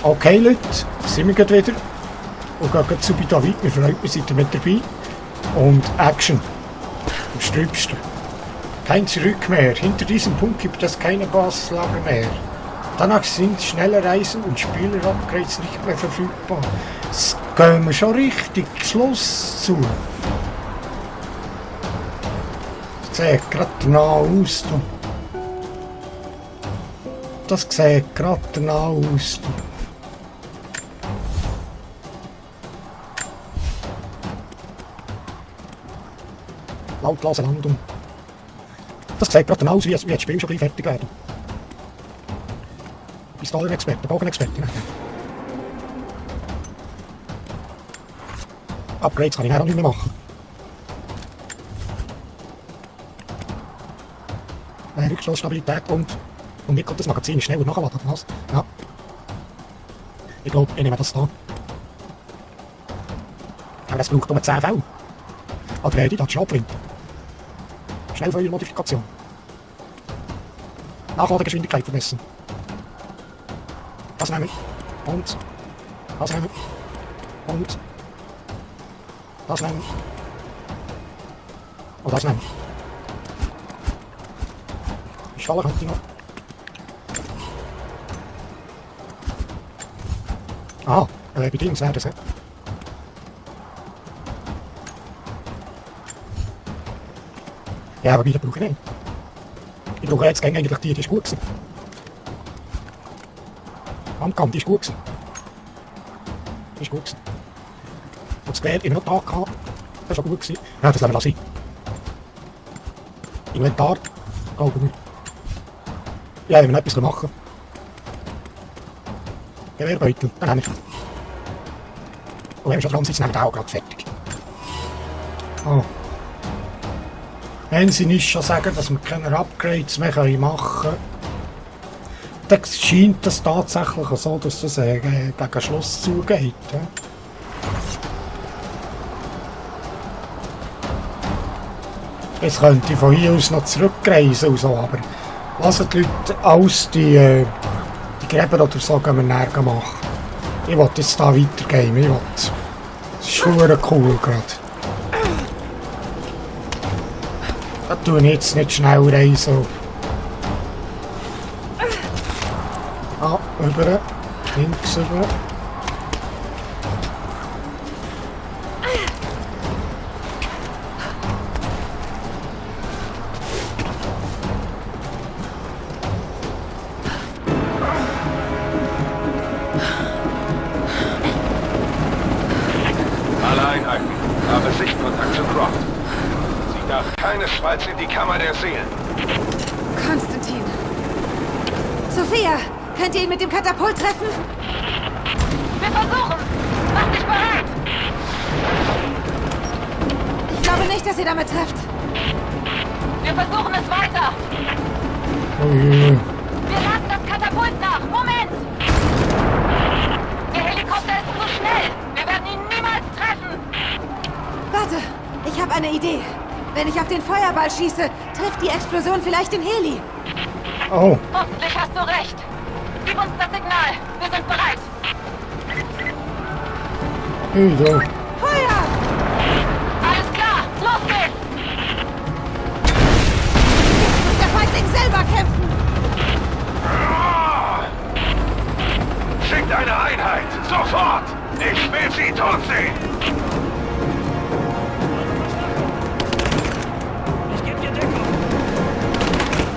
Okay, Leute, sind wir gerade wieder. Und gehen zu David. Wir freuen uns, seid ihr mit dabei. Und Action. Am sträubsten. Kein Zurück mehr. Hinter diesem Punkt gibt es keine Basislager mehr. Danach sind schnelle Reisen und Spieler-Upgrades nicht mehr verfügbar. Jetzt gehen wir schon richtig Schluss zu. Das sieht gerade nah aus. Du. Das sieht gerade nah aus. Du. Lautlose Landung. Das sieht gerade aus, wie das Spiel schon gleich fertig werden. Pistolenexperte, Bogenexperte. Upgrades kann ich auch nicht mehr machen. Rückstoßstabilität und mir kommt das Magazin schneller nachladen. Was? Ja. Ich glaube, ich nehme das da. Aber das braucht um 10 Fälle. Adrede, das ist Abwind. Schnellfeuermodifikation. Nachladegeschwindigkeit verbessern. Das nehme ich. Und. Das nehme ich. Und. Das nehme ich. Und das nehme ich. Die Schwalle kommt noch. Ah, Bedingungswerte. Ja, aber wieder brauche ich nicht. Ich brauche jetzt eigentlich die ist gut gewesen. Handkant ist gut gewesen. Ist gut gewesen. Und das Gerät immer noch Tag gehabt. Das ist auch gut gewesen. Ja, das lassen wir sein. Inventar. Glaube ich. Ja, wenn wir noch etwas machen. Gewehrbeutel, dann haben wir. Und wenn wir schon dran sitzen, haben wir auch gerade fertig. Oh. Wenn sie nicht schon sagen, dass wir keine Upgrades mehr machen können, dann scheint es tatsächlich so, dass das gegen Schluss zugeht. Ja? Jetzt könnte ich von hier aus noch zurückreisen, und so, aber lassen die Leute alles die Gräber oder so gehen wir näher machen. Ich will jetzt da weitergehen. Ich will. Das ist schon cool gerade. Da tue ich jetzt nicht schnell reisen. Ah, über. Links über. Alle Einheiten. Habe Sichtkontakt zu Croft. Sie darf keinesfalls in die Kammer der Seelen. Konstantin. Sophia, könnt ihr ihn mit dem Katapult treffen? Wir versuchen! Mach dich bereit! Ich glaube nicht, dass ihr damit trefft. Wir versuchen es weiter! Wir laden das Katapult nach! Moment! Der Helikopter ist zu schnell! Wir werden ihn niemals treffen! Warte, ich habe eine Idee. Wenn ich auf den Feuerball schieße, trifft die Explosion vielleicht den Heli. Oh. Hoffentlich hast du recht. Gib uns das Signal. Wir sind bereit. So. Feuer! Alles klar. Los geht's. Jetzt muss der Feindling selber kämpfen. Schickt eine Einheit! Sofort! Ich will sie tot sehen!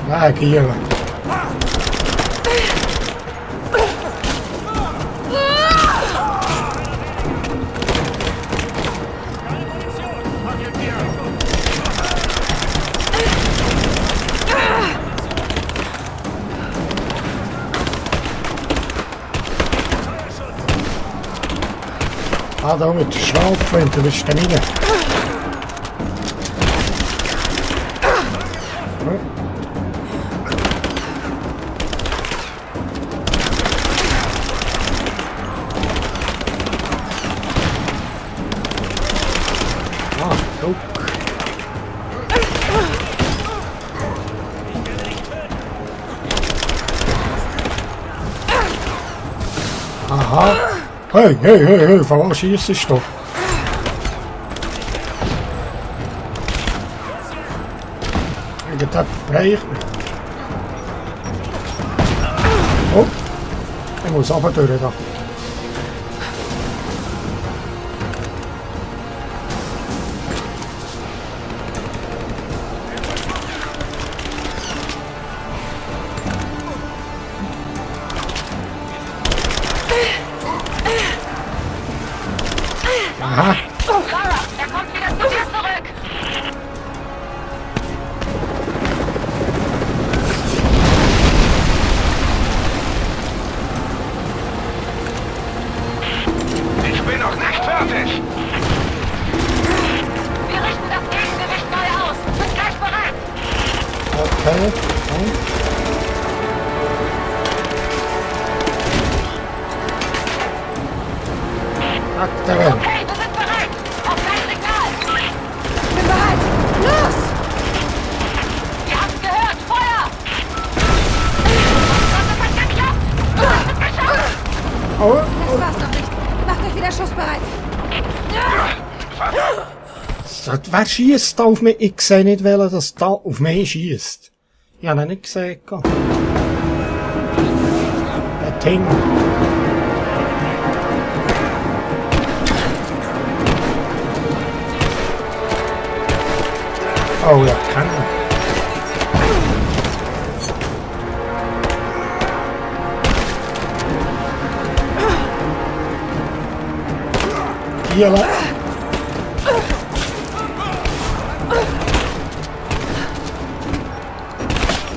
Weg hier. Ah, da mit der Schlafwinde, du bist da rein. Ah, guck. Aha. Hey, hey, hey, hey, von was schießt du? Irgendetwas reicht nicht. Oh, ich muss runter durch da. Aha. Lara, er kommt wieder zu dir zurück. Ich bin noch nicht fertig. Wir richten das Gegengewicht neu aus. Sind gleich bereit. Okay. Aktivieren. Okay, wir sind bereit. Auf dein Signal. Ich bin bereit. Los! Ihr habt gehört. Feuer! Das hat geklappt. Du hast es geschafft. Oh, Das war's noch nicht. Macht euch wieder schussbereit. wer schießt da auf mich? Ich sehe nicht, wer das da auf mich schießt. Ich habe ihn nicht gesehen. Ein Ding. Oh ja, kann er. Hier.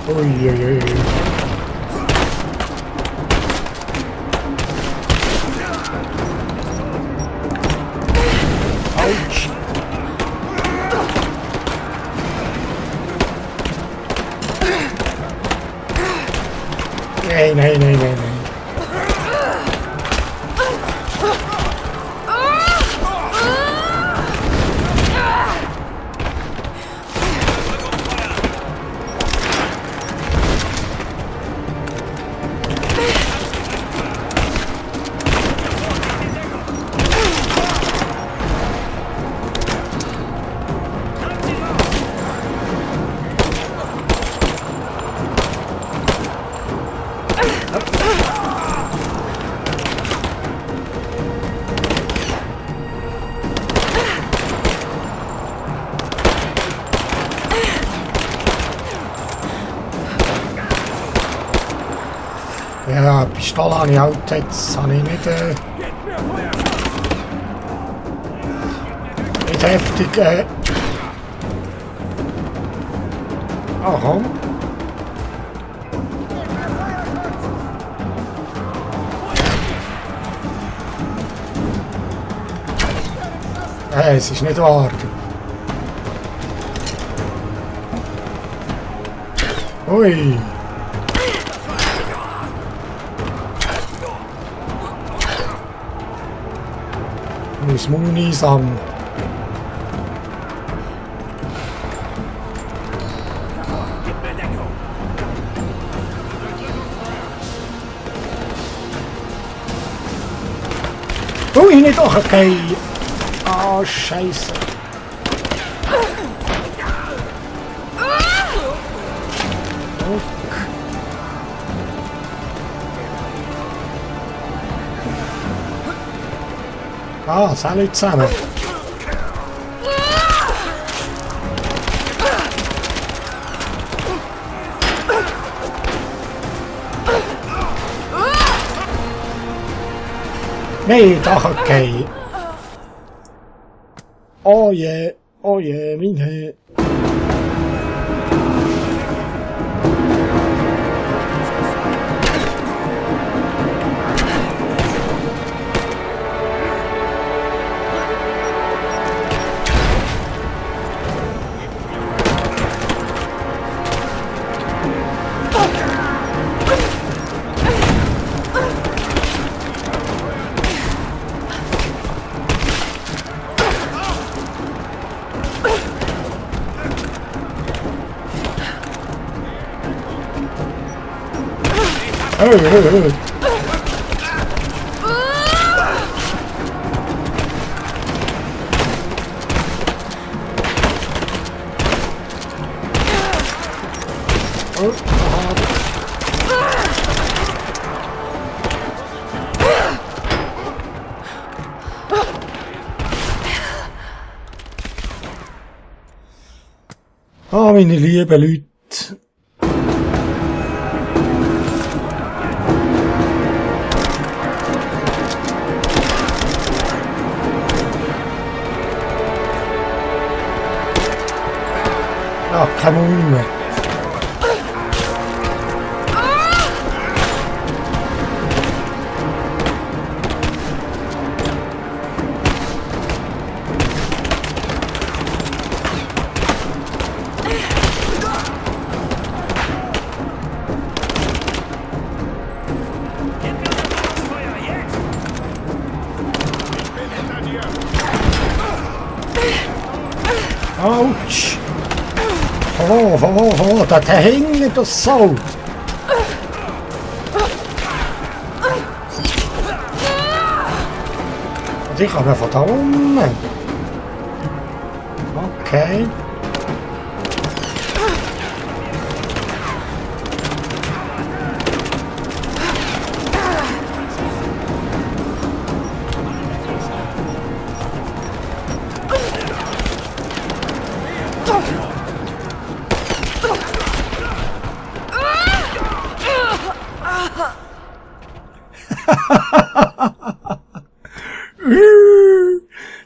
Uiuiui. Autsch. Nein, nein, nein, nein, nein. Ja, Pistole habe ich halt jetzt, habe ich nicht, nicht heftig, aha. Es ist nicht wahr. Ui. Ich muss Muni sammeln. Ui, nicht doch, okay. Ah, Scheiße. Ah, salut zusammen. Nee, doch okay. Oh je, meine. Hey, hey, hey. meine lieben Leute. Ja, kein Mund mehr. Autsch! Da hängt das Sau! Und ich habe von da unten. Okay.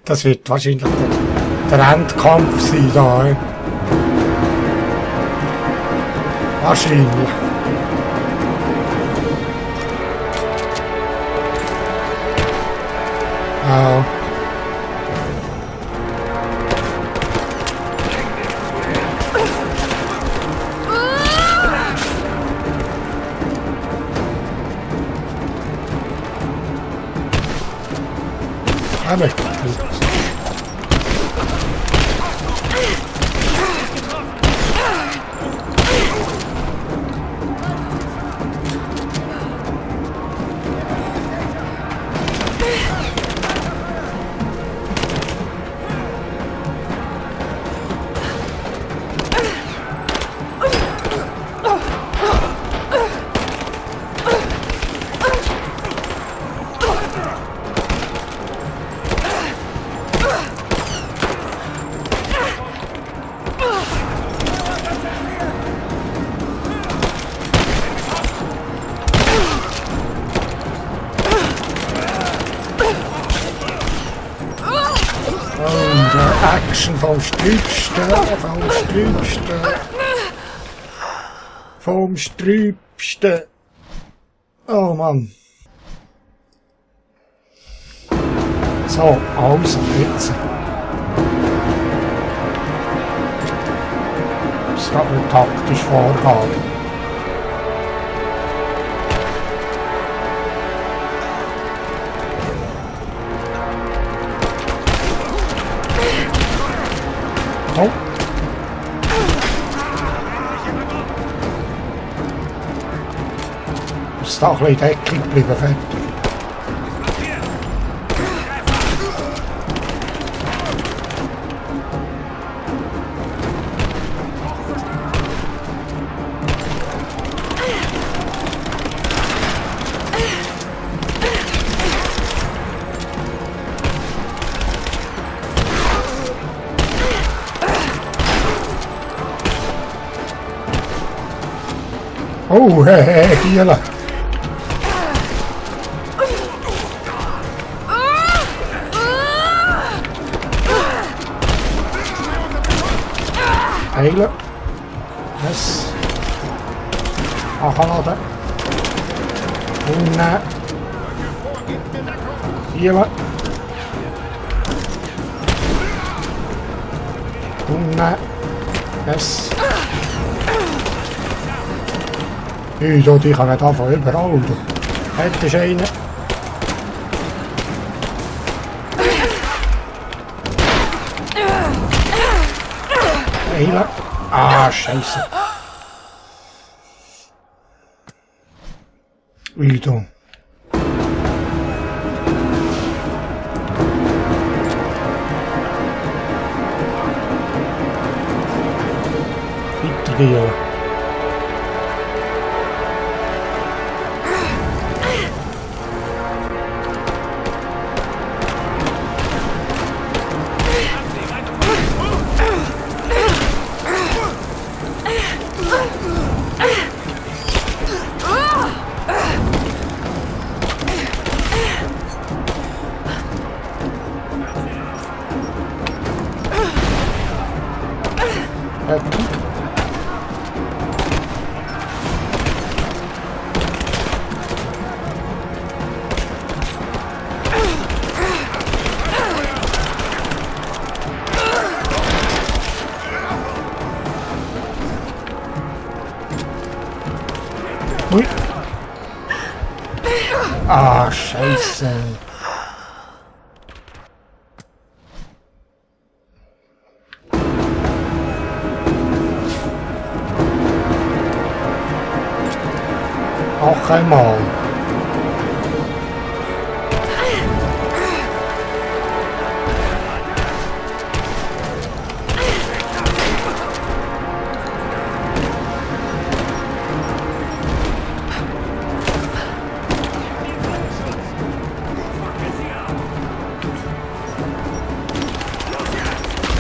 Das wird wahrscheinlich der Endkampf sein da. Wahrscheinlich. Ja. Aber Action vom Sträubsten. Vom Sträubsten. Oh Mann. So, also jetzt. Es kann man taktisch vorgehen. Oh. Ist da ein bisschen deckig geblieben, fertig. Oh, Giela. Heilen. Yes. Nachladen. Unten. Giela. Unten. Yes. Wieso, die kann nicht einfach überall. Hättest du einen? Heilen. Ah, Scheiße. Wieso? Weitergehen. Ah, Scheiße. Auch einmal.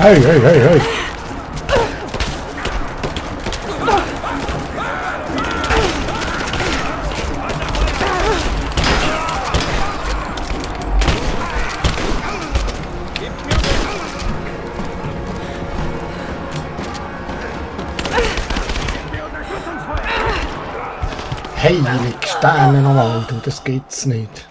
Hey, hey, hey, hey. Heilig Sterne nochmal, du, das geht's nicht.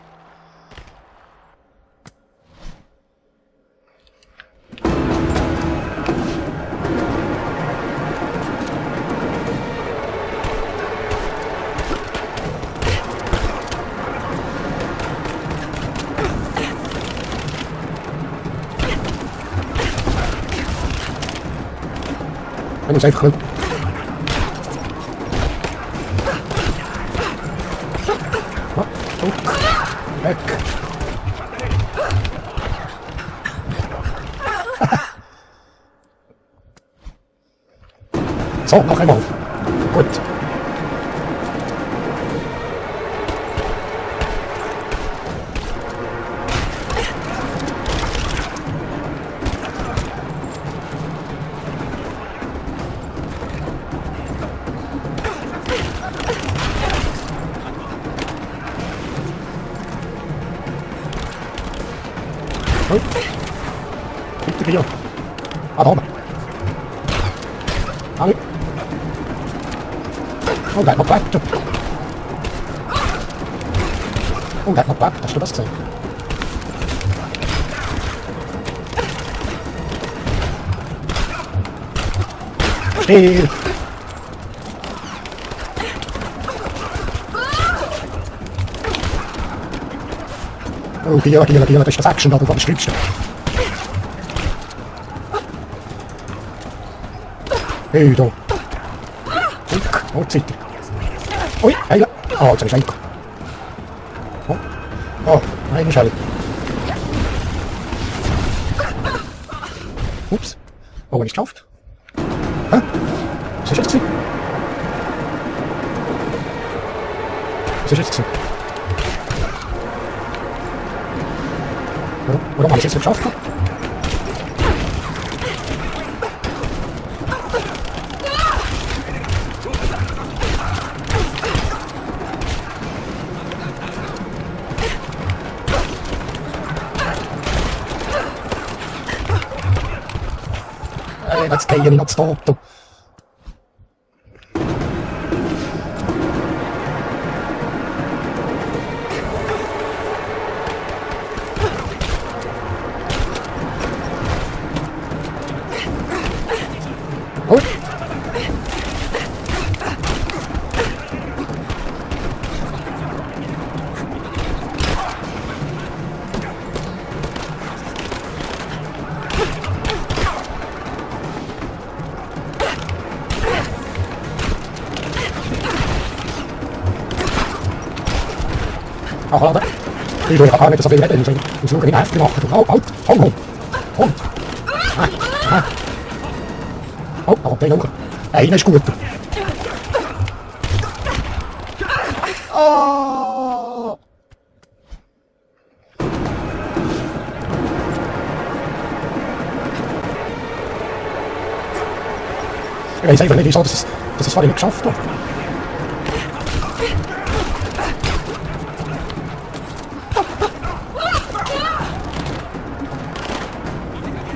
Ich muss einfach weg. So, noch einmal. Gut. Gut. Bitte hier. Ah, da oben. Alle. Oh, der hat noch weiter. Oh, der hat noch weiter. Hast du das gesehen? Still. Oh, hier, das ist das Action-Double von der Schlimmsten. Hey, da. Zick, oh, zitter. Ui, heile. Oh, jetzt habe ich einen. Oh, eine Schelle. Ups. Oh, nicht geschafft. Hä? Was ist jetzt gewesen? Was ist jetzt gewesen? Warum habe ich es jetzt nicht geschafft? Jetzt gehe ich noch zu Tod. Gut. Ach, warte. Ich will gar nicht so viel reden. Ich muss nur nicht heftig machen. Halt. Oh, aber der Junge. Einer ist gut. Oh. Ich weiß einfach nicht, wieso dass es vorhin nicht geschafft hat.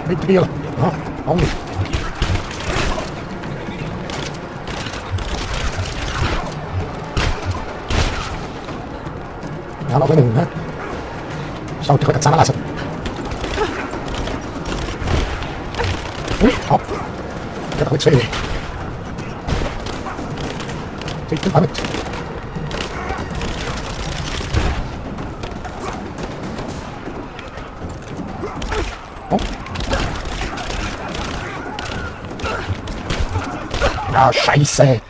Mit mir. Ja, anders. Ja, noch einen, ne? Sollte ich zusammenlesen. Ab. Ich habe ein bisschen zu viel. Bitte, damit. Oh. Ah, Scheiße.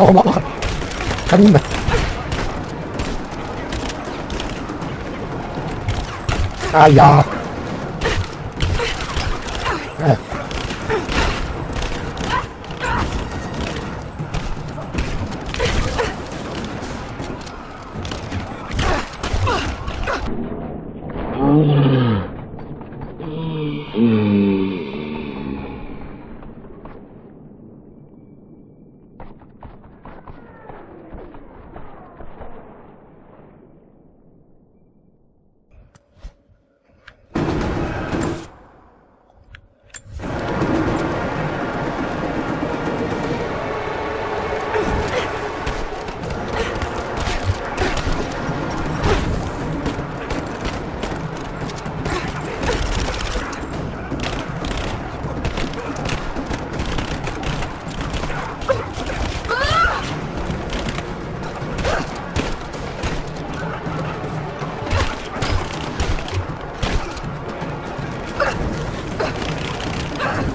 Oh, Mama. Kanone. Ah, ja.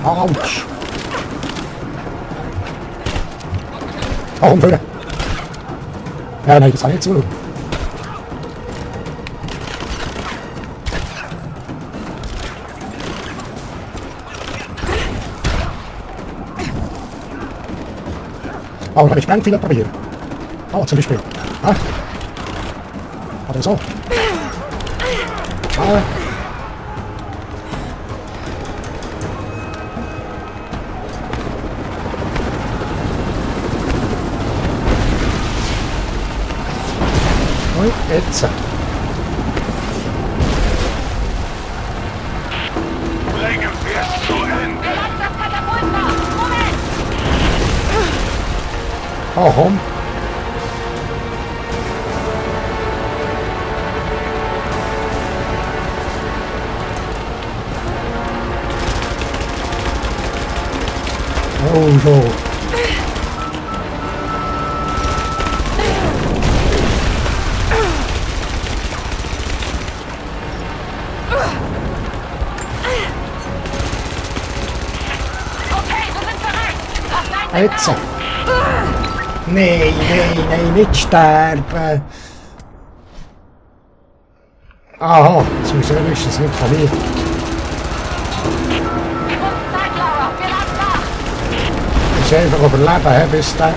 Autsch. Warum Höhle? Ja, nein, das war nicht so. Oh, kann ich ganz viele probieren. Oh, zum Beispiel. Ah. Oder so. Ah. Und jetzt. Bringen wir es zu Ende. Lass das Katapult da! Moment! Warum? Oh, so. Okay, wir sind bereit! Lass dein Jetzt. Nein, nein, nein, nicht sterben. Aha, zum Glück ist es nicht von mir. Gib uns Zeit, Laura! Wir laden nach! Ich muss einfach überleben, he, bis dann.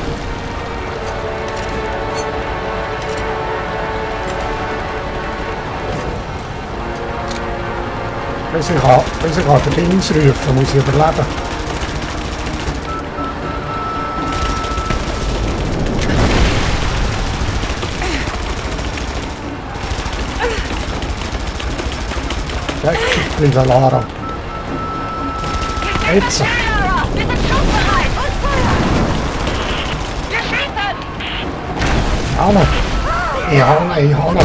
Bis ich an den Dings rufen, muss ich überleben. Weg, liebe Lara. Jetzt. Laura! Wir sind schussbereit! Und Feuer! Wir schießen! Hanne. Ich Hanne.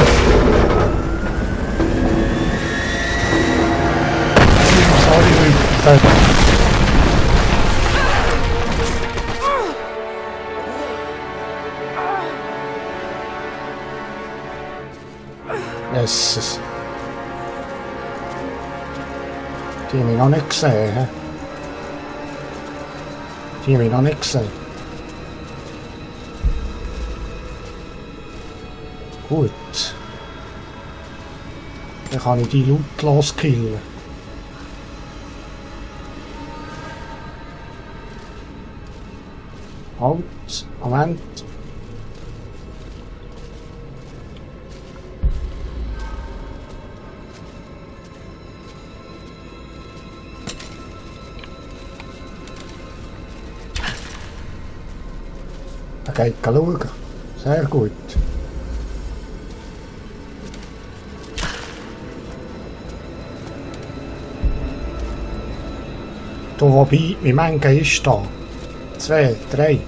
Sorry, Leute. Jesus. Die haben mich noch nicht gesehen, hä? Die haben mich noch nicht gesehen. Gut. Dann kann ich die lautlos killen. Halt, Moment. Er geht schauen. Sehr gut. Da, wobei, wie Menge ist da? 2, 3.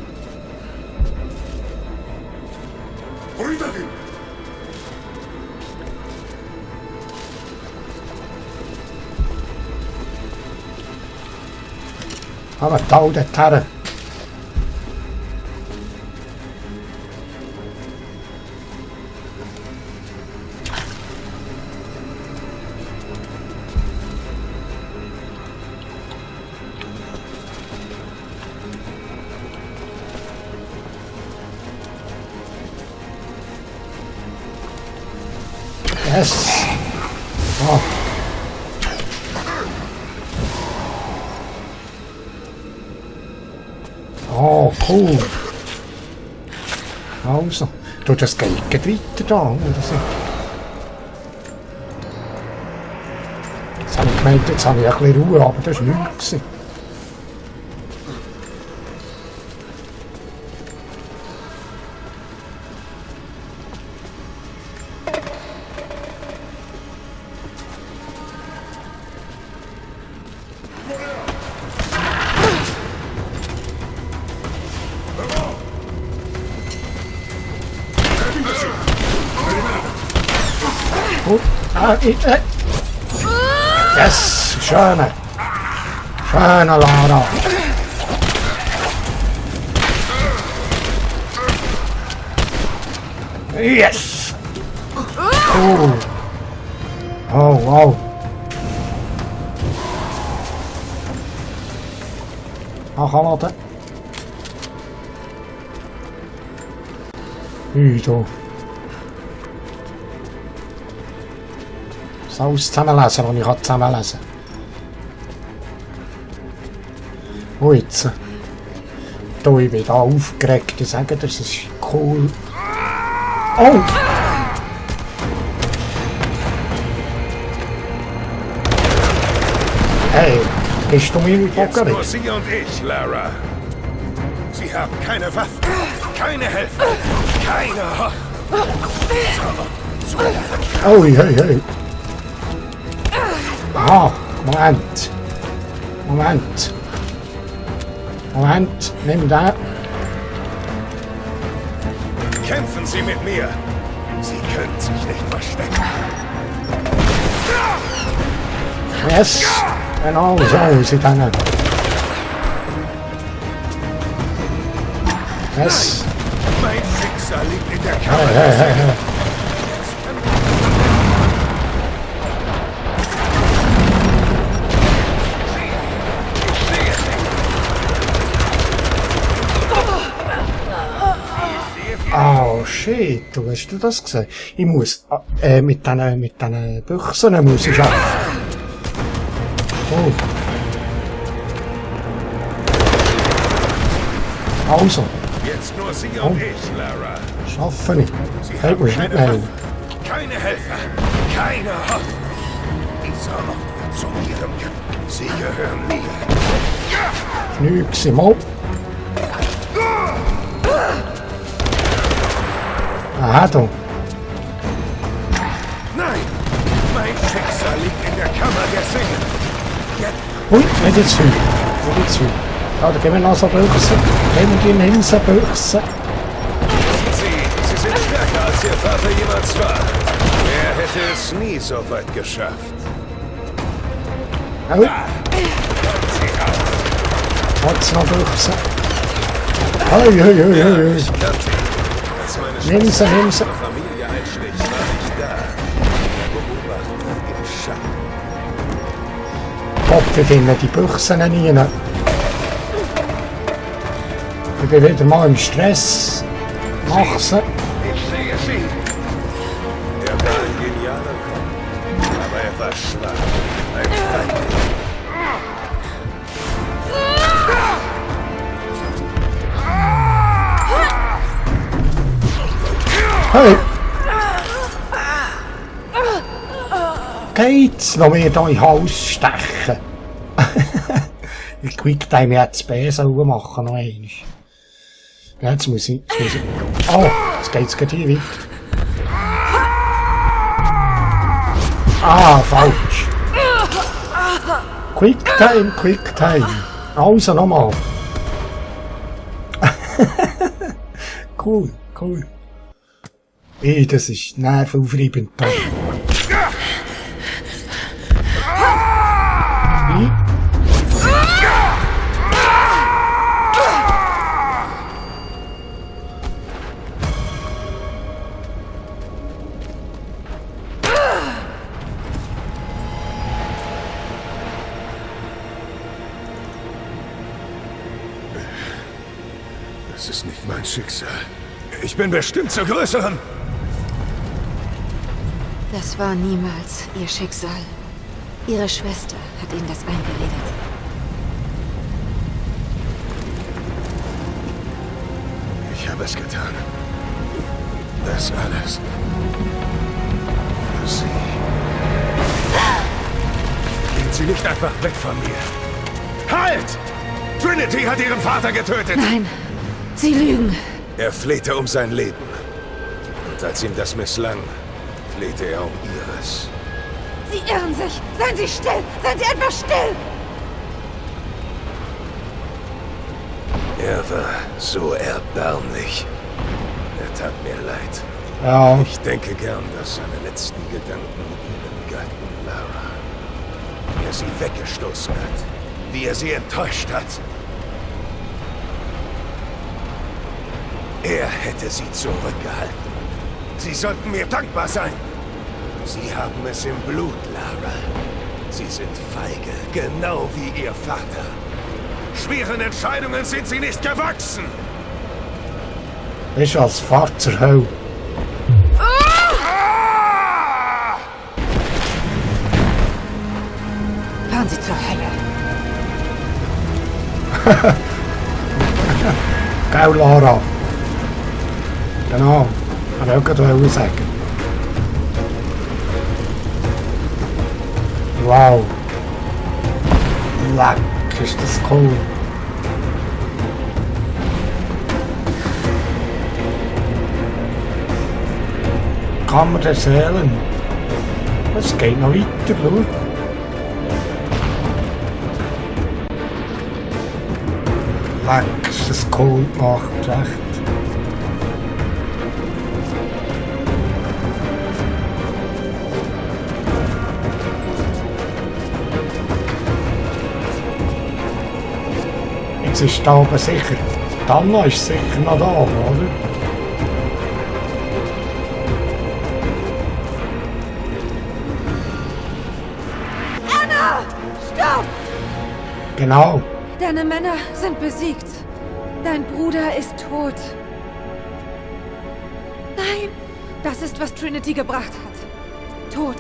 Aber da dorthin. Yes. Oh. Oh, cool. Also, du, das geht weiter da, oder so? Jetzt habe ich gemeint, jetzt habe ich ein bisschen Ruhe, aber das war nichts. Gut. Yes, schöne. Schöne Lara. Yes. Cool. Oh, wow. Nachladen. Da. Alles zusammenlesen, was ich zusammenlesen kann. Und jetzt. Da, ich bin da aufgeregt. Ich sage, das ist cool. Oh! Hey, bist du mir Jetzt Bockeri? nur Sie und ich, Lara. Sie haben keine Waffen, keine Helfer, keine Hoffnung. Oh, hey, hey. Ah, Moment. Moment. Moment, nimm da. Kämpfen Sie mit mir. Sie können sich nicht verstecken. Yes. Genau, so sieht einer. Yes. Mein Schicksal liegt in der Kammer. Hey, hey, hey, hey. Oh shit, du hast du das gesehen? Ich muss mit diesen Büchsen muss ich arbeiten. Oh. Also. Jetzt nur Sie und ich, Lara. Schaffen nicht. Sie Hey, haben muss keine nicht mehr. Waffen, keine Helfer, keine Hoffnung. Dieser Ort wird zu Ihrem Glück. Sie gehören mir. Nichts im Mal. Aha, du. Nein, mein Schicksal liegt in der Kammer der Singe. Ui, nicht jetzt viel. Nicht jetzt viel. Ja, da gehen wir noch so Büchsen. Gehen wir die Linsen Büchsen. Sie sind stärker als Ihr Vater jemals war. Er hätte es nie so weit geschafft. Oh. Hat's noch Büchsen. Hoi, hoi, hoi, hoi. Ich kannte ihn. Als meine Nimm sie, nimm sie. Familie einschlich, war ich da. Beobachten im Schatten. Gott, ich finde die Büchsen rein. Ich bin wieder mal im Stress. Mach sie. Ich sehe sie. Er war ein genialer Kopf, aber er war schwach. Ein Feigling. Hey! Geht's noch mir da in den Hals stechen? Ich Quicktime jetzt Besen machen noch einmal. Ja, jetzt muss ich. Oh, jetzt geht's gerade hier weiter. Ah, falsch. Quicktime, Quicktime. Also nochmal. Cool, cool. Ey, das ist nervenaufreibend. Wie? Das ist nicht mein Schicksal. Ich bin bestimmt zur Größeren. Das war niemals ihr Schicksal. Ihre Schwester hat ihnen das eingeredet. Ich habe es getan. Das alles. Für Sie. Gehen Sie nicht einfach weg von mir. Halt! Trinity hat Ihren Vater getötet! Nein, sie lügen. Er flehte um sein Leben. Und als ihm das misslang, flehte er um ihres. Sie irren sich. Seien Sie still. Seien Sie einfach still. Er war so erbärmlich. Er tat mir leid. Ja, Ich denke gern, dass seine letzten Gedanken mit Ihnen galten, Lara. Wie er sie weggestoßen hat. Wie er sie enttäuscht hat. Er hätte sie zurückgehalten. Sie sollten mir dankbar sein. Sie haben es im Blut, Lara. Sie sind feige, genau wie Ihr Vater. Schweren Entscheidungen sind Sie nicht gewachsen. ist als Fahrt zur Hölle. Fahren Sie zur Hölle. Gell, Lara? Genau. Kann ich auch gerade sagen. Wow. Leck, ist das cool. Kammer der Seelen. Es geht noch weiter, schau. Leck, ist das cool gemacht, echt. Jetzt ist da oben sicher. Anna ist sicher noch da, oder? Anna! Stopp! Genau. Deine Männer sind besiegt. Dein Bruder ist tot. Nein! Das ist, was Trinity gebracht hat. Tod.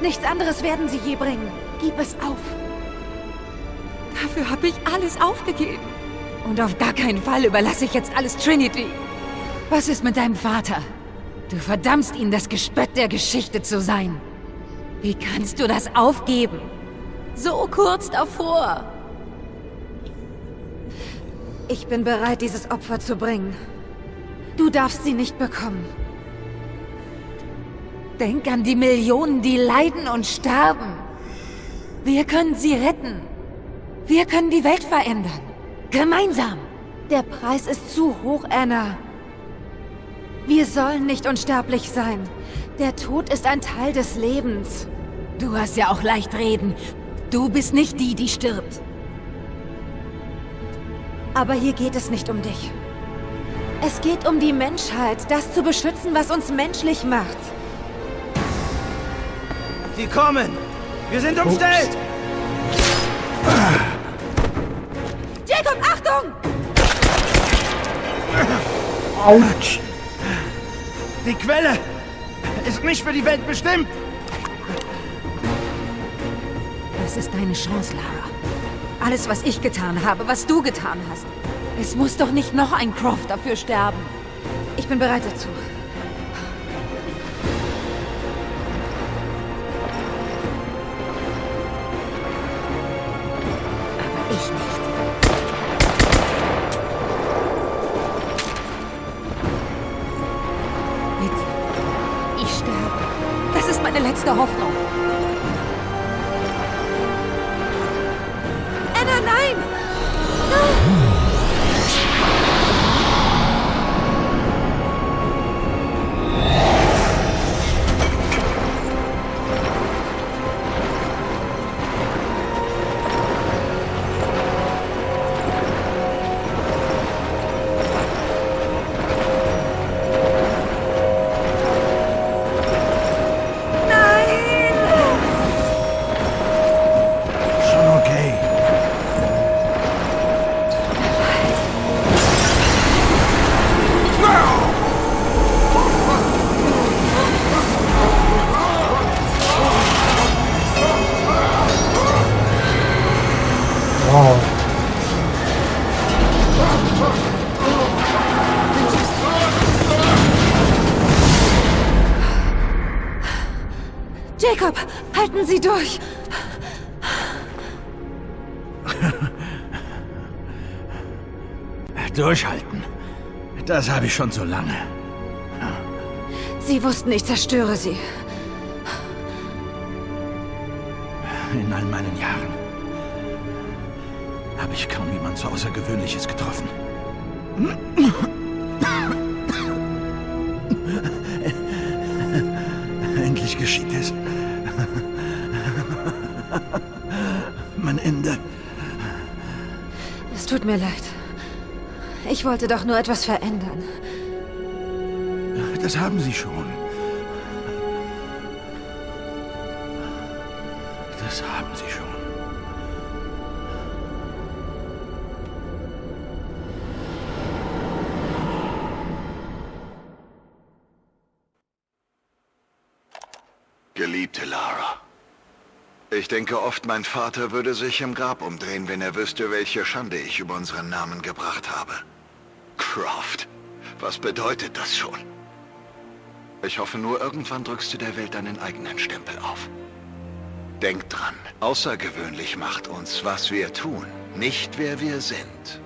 Nichts anderes werden sie je bringen. Gib es auf. Dafür habe ich alles aufgegeben. Und auf gar keinen Fall überlasse ich jetzt alles Trinity. Was ist mit deinem Vater? Du verdammst ihn, das Gespött der Geschichte zu sein. Wie kannst du das aufgeben? So kurz davor. Ich bin bereit, dieses Opfer zu bringen. Du darfst sie nicht bekommen. Denk an die Millionen, die leiden und sterben. Wir können sie retten. Wir können die Welt verändern. Gemeinsam. Der Preis ist zu hoch, Anna. Wir sollen nicht unsterblich sein. Der Tod ist ein Teil des Lebens. Du hast ja auch leicht reden. Du bist nicht die, die stirbt. Aber hier geht es nicht um dich. Es geht um die Menschheit, das zu beschützen, was uns menschlich macht. Sie kommen! Wir sind umstellt! Jacob, Achtung! Autsch! Die Quelle ist nicht für die Welt bestimmt! Das ist deine Chance, Lara. Alles, was ich getan habe, was du getan hast. Es muss doch nicht noch ein Croft dafür sterben. Ich bin bereit dazu. Aber ich nicht. letzte Hoffnung. Anna, nein! Schon okay. Wow. Jacob, halten Sie durch! Durchhalten. Das habe ich schon so lange. Sie wussten, ich zerstöre Sie. In all meinen Jahren habe ich kaum jemand so Außergewöhnliches getroffen. Endlich geschieht es. Mein Ende. Es tut mir leid. Ich wollte doch nur etwas verändern. Das haben Sie schon. Das haben Sie schon. Geliebte Lara, ich denke oft, mein Vater würde sich im Grab umdrehen, wenn er wüsste, welche Schande ich über unseren Namen gebracht habe. Croft, was bedeutet das schon? Ich hoffe nur, irgendwann drückst du der Welt deinen eigenen Stempel auf. Denk dran, außergewöhnlich macht uns, was wir tun, nicht wer wir sind.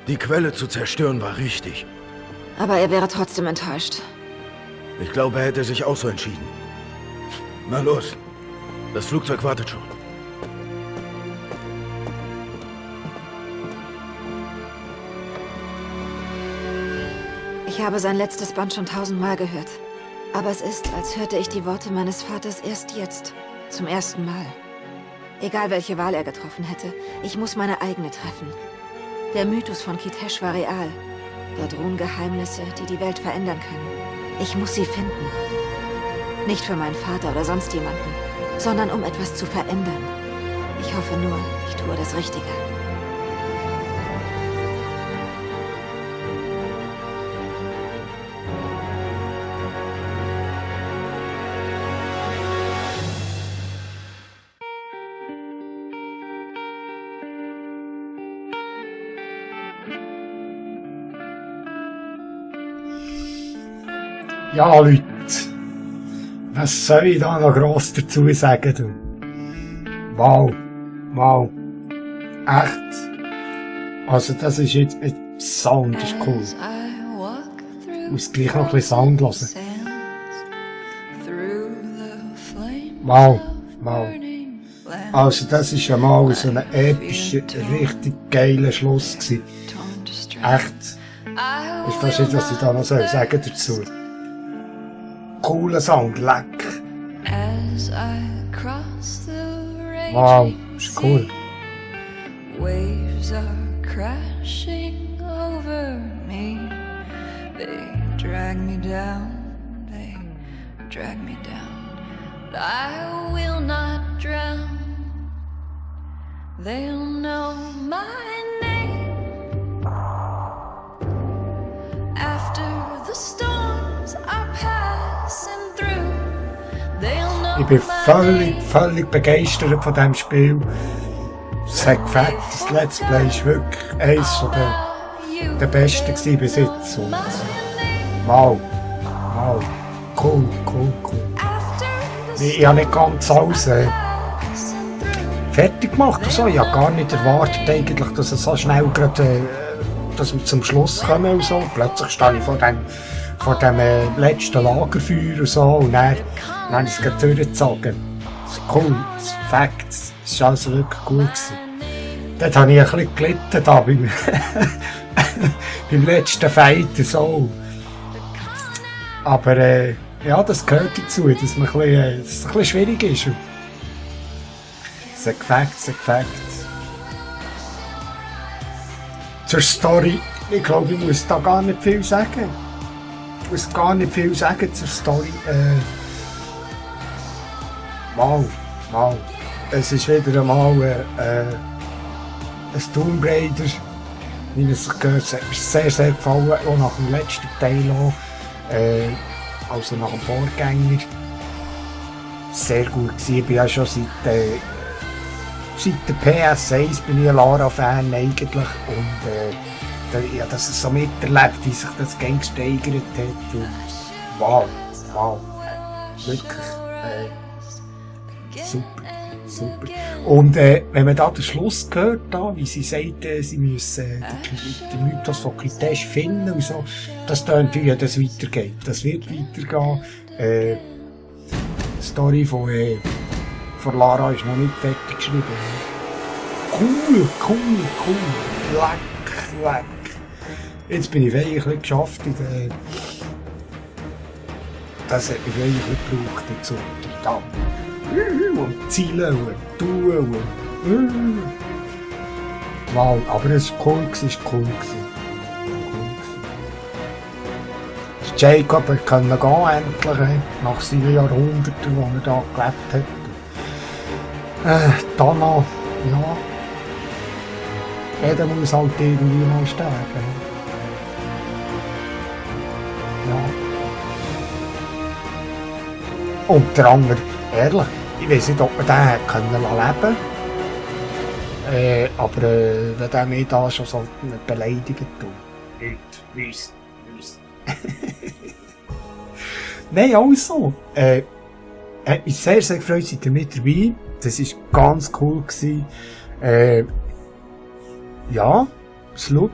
Die Quelle zu zerstören war richtig. Aber er wäre trotzdem enttäuscht. Ich glaube, er hätte sich auch so entschieden. Na los, das Flugzeug wartet schon. Ich habe sein letztes Band schon 1000-mal gehört. Aber es ist, als hörte ich die Worte meines Vaters erst jetzt. Zum ersten Mal. Egal welche Wahl er getroffen hätte, ich muss meine eigene treffen. Der Mythos von Kitesh war real. Dort ruhen Geheimnisse, die die Welt verändern können. Ich muss sie finden. Nicht für meinen Vater oder sonst jemanden, sondern um etwas zu verändern. Ich hoffe nur, ich tue das Richtige. Ja, Leute. Was soll ich da noch gross dazu sagen, du? Wow. Wow. Echt. Also, das ist jetzt, Sound ist cool. Ich muss gleich noch ein bisschen Sound hören. Wow. Wow. Also, das ist ja mal so ein epischer, richtig geiler Schluss gewesen. Echt. Ich verstehe nicht, was ich da noch sagen soll dazu. Cooler Sound, leck. Wow, ist cool. Waves are crashing over me. They drag me down, they drag me down. But I will not drown. They'll know my name. After the storms are passing through, they'll know Ich bin my völlig begeistert von diesem Spiel. Es hat gefällt, das Let's Play ist wirklich eines der besten gewesen bis jetzt. Und wow, wow, cool. Ich habe nicht ganz alles fertig gemacht. Also, ich habe gar nicht erwartet, eigentlich, dass es so schnell gerade dass wir zum Schluss kommen und so. Plötzlich stehe ich vor dem letzten Lagerfeuer und so und dann habe ich es gerade durchgezogen. Das ist cool, das ist Fakt, das war also wirklich gut gewesen. Dort habe ich ein bisschen gelitten da beim letzten Fight so. Aber ja, das gehört dazu, dass man dass es ein bisschen schwierig ist. Es ist ein Gefakt. Zur Story, ich glaube, ich muss da gar nicht viel sagen. Ich muss gar nicht viel sagen zur Story. Wow. Es ist wieder einmal ein Tomb Raider, wie es sich gehört. Es hat mir sehr, sehr gefallen, auch nach dem letzten Teil auch. Also nach dem Vorgänger. Sehr gut gewesen. Ich bin ja schon seit der PS1 bin ich ein Lara-Fan eigentlich. Und ja, dass es so miterlebt, wie sich das Game gesteigert hat. Und wow. Wirklich. Super. Und wenn man da den Schluss hört, da, wie sie sagt, sie müssen den Mythos von Kitesh finden und so, das tönt wie das weitergeht. Das wird weitergehen. Die Story von Lara ist noch nicht fertig geschrieben. Cool. Leck. Jetzt bin ich wirklich ein bisschen geschafft. Das hat mich wirklich gebraucht. Jetzt und Zielen und tun und wow, aber es war cool. Jacob konnte gehen endlich, nach seinen Jahrhunderten, wo er da gelebt hat. Dana, ja, jeder muss halt irgendwie mal sterben. Ja. Und der andere, ehrlich, ich weiss nicht, ob man den hätte leben können. Aber wenn der mich da schon so beleidigen tut. Nicht. Nein, also. Hat mich sehr, sehr gefreut, seid ihr mit dabei. Das war ganz cool gewesen. Ja, schauen.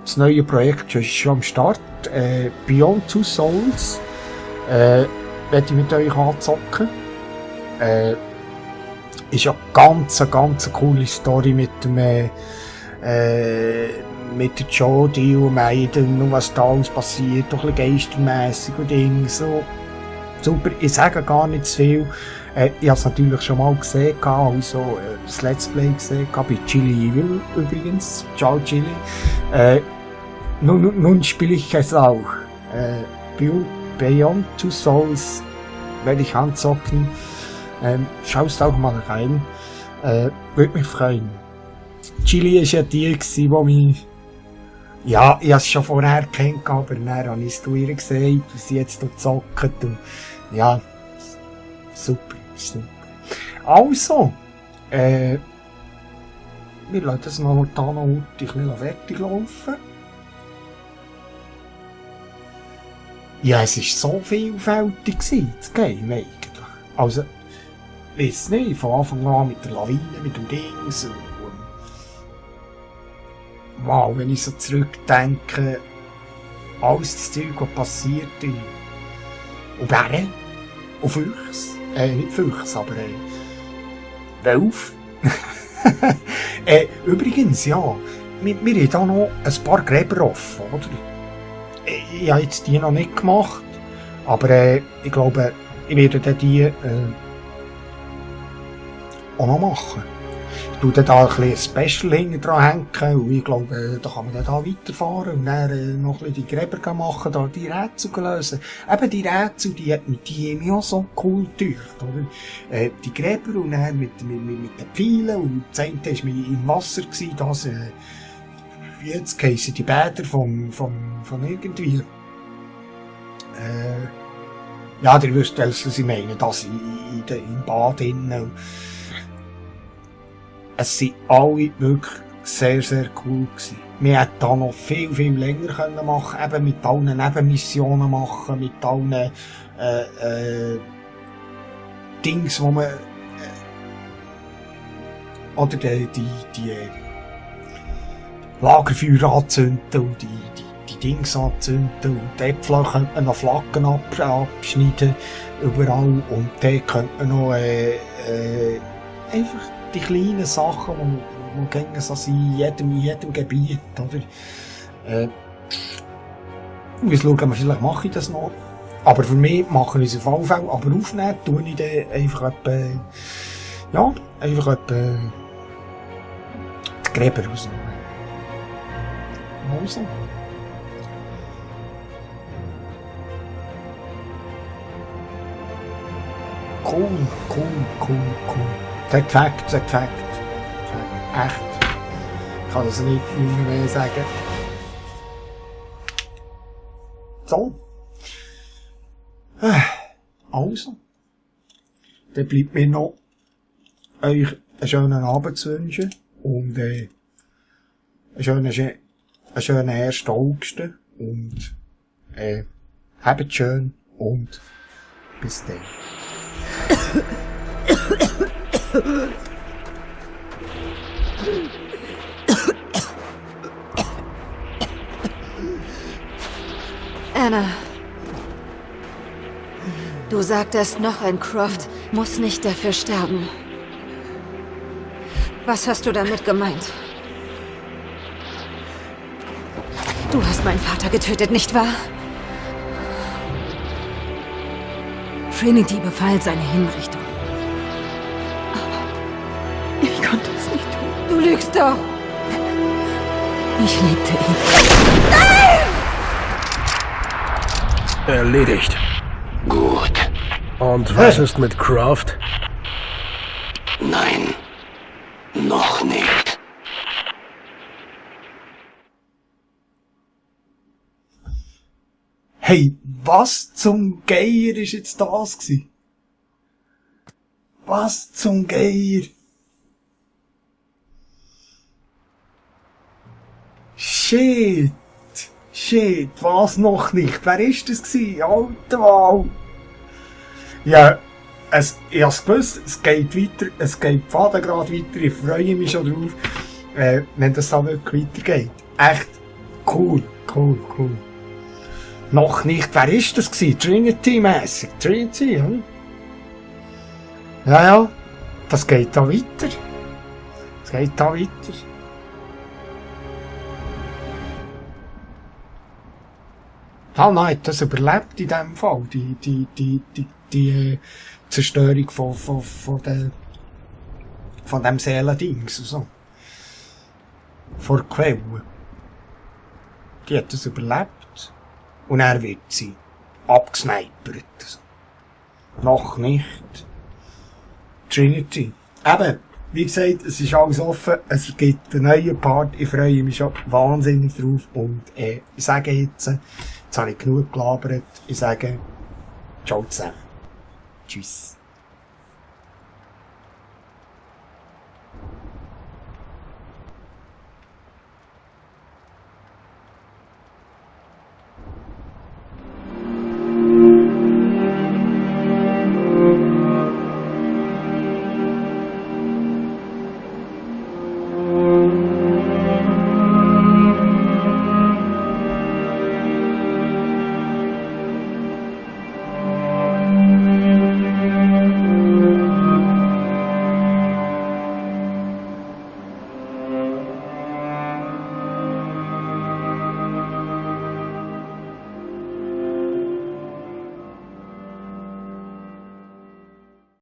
Das neue Projekt ist schon am Start. Beyond Two Souls. Werde ich mit euch anzocken. Ist ja ganz coole Story mit der Jodie und Maiden und was da alles passiert, doch ein bisschen geistermässig und Dinge, so. Super, ich sage gar nicht zu viel. Ich habe es natürlich schon mal gesehen, also das Let's Play gesehen, bei Chili Evil übrigens. Ciao Chili. Nun spiele ich es auch. Beyond Two Souls werde ich anzocken. Schaust auch mal rein. Würde mich freuen. Chili war ja die, die mich... Ja, ich habe es schon vorher kennt, aber dann habe ich es zu ihr gesagt, wie sie jetzt zockt. Und ja, super. Also, wir lassen das momentan noch ein bisschen fertig laufen. Ja, es war so vielfältig, das Game eigentlich. Also, weiss nicht, von Anfang an mit der Lawine, mit dem Dings und wow, wenn ich so zurückdenke, alles das Zeug, was passiert ist. Und Bären, und Füchse, nicht Füchse, aber Wölfe. Übrigens, ja, wir haben da noch ein paar Gräber offen, oder? Ich habe jetzt die noch nicht gemacht, aber ich glaube, ich werde dann die auch noch machen. Ich tue dann da ein bisschen Special hinten dran hängen und ich glaube, da kann man dann da weiterfahren und dann noch ein bisschen die Gräber machen, da die Rätsel lösen. Eben die Rätsel, die haben mich auch so cool gedacht, oder? Die Gräber und dann mit den Pfeilen und das eine war im Wasser, das, jetzt heissen die Bäder von irgendwie. Ja, ihr wisst, was ich meine, das im Bad innen. Es sind alle wirklich sehr, sehr cool gewesen. Wir hätten da noch viel, viel länger können machen, eben mit allen Nebenmissionen machen, mit allen, Dings, wo man, Lagerfeuer anzünden und die Dings anzünden und Äpfel könnte man noch Flaggen abschneiden überall und dann könnte man noch einfach die kleinen Sachen, die gängen so sind, in jedem Gebiet, oder? Ich muss schauen, vielleicht mache ich das noch. Aber für mich mache ich es auf alle Fälle. Aber aufnehmen tue ich dann einfach etwa, ja, einfach etwa die Gräber rausnehmen. Also. Cool. Das Fakt. Echt. Ich kann das nicht mehr sagen. So. Also. Dann bleibt mir noch, euch einen schönen Abend zu wünschen. Und, einen schönen 1. August. Und, habt schön. Und, bis dann. Anna. Du sagtest, noch ein Croft muss nicht dafür sterben. Was hast du damit gemeint? Du hast meinen Vater getötet, nicht wahr? Trinity befahl seine Hinrichtung. Aber ich konnte es nicht tun. Du lügst doch! Ich liebte ihn. Erledigt. Gut. Und was ist mit Croft? Nein. Noch nicht. Hey, was zum Geier ist jetzt das gewesen? Was zum Geier? Shit, was noch nicht? Wer ist das gewesen? Alter Wahl. Ja, ich hab's gewusst, es geht weiter, es geht Fadengrad weiter, ich freue mich schon drauf, wenn das da wirklich weitergeht. Echt cool. Noch nicht, wer ist das gewesen? Trinity-mässig. Trinity, oder? Ja, das geht da weiter. Nein, hat das überlebt in dem Fall, die Zerstörung von dem Seelendings und so. Vor der Quelle. Die hat das überlebt. Und er wird sie abgesnipert. Noch nicht. Trinity. Eben, wie gesagt, es ist alles offen. Es gibt einen neuen Part. Ich freue mich schon wahnsinnig drauf. Und ich sage jetzt habe ich genug gelabert. Ich sage ciao zusammen. Tschüss.